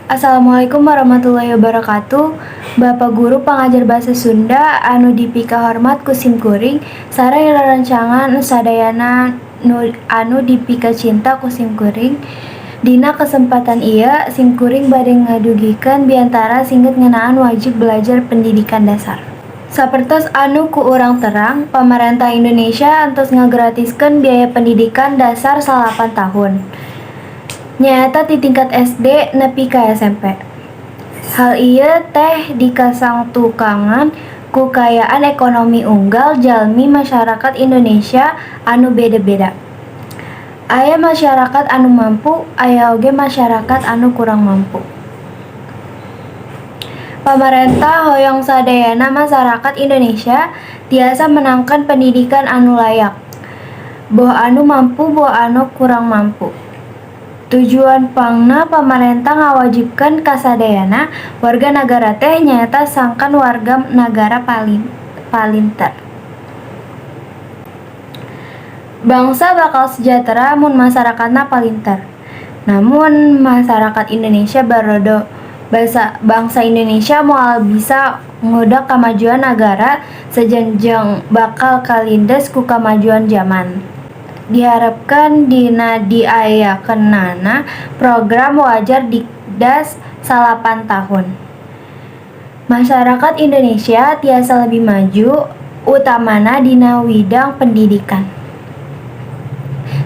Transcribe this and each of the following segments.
Assalamualaikum warahmatullahi wabarakatuh. Bapak guru pangajar bahasa Sunda anu dipikahormat ku simkuring sareng rerencangan sadayana anu dipikacinta ku simkuring. Dina kesempatan ieu simkuring bade ngadugikeun biantara singget ngeunaan wajib belajar pendidikan dasar. Sapertos anu ku urang terang, pamarentah Indonesia entos ngagratiskeun biaya pendidikan dasar 9 tahun, nyaeta ti tingkat SD nepi ka SMP. Hal ieu teh dikasangtukangan ku kaayaan ekonomi unggal jalmi masyarakat Indonesia anu beda-beda. Aya masyarakat anu mampu, aya oge masyarakat anu kurang mampu. Pamarentah hoyong sadayana masyarakat Indonesia tiasa meunangkeun pendidikan anu layak, boh anu mampu boh anu kurang mampu. Tujuan pangna pamarentah ngawajibkeun kasadayana warga nagara teh nyaeta sangkan warga nagara palinter. Bangsa bakal sejahtera mun masarakatna palinter. Namun masyarakat Indonesia barodo bangsa Indonesia moal bisa ngudag kamajuan nagara sejen jeung bakal kalindes ku kamajuan jaman. Diharepkeun dina diayakeunana program wajar Dikdas 9 tahun, masyarakat Indonesia tiasa lebih maju, utamana dina widang pendidikan.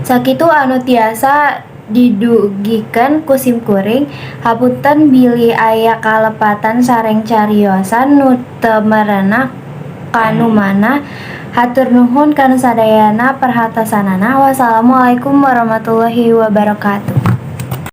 Sakitu anu tiasa didugikeun ku simkuring, hapunten bilih aya kalepatan sareng cariosan nu teu merenah kanu manah. Hatur nuhun kana sadayana perhatosanana. Wassalamualaikum warahmatullahi wabarakatuh.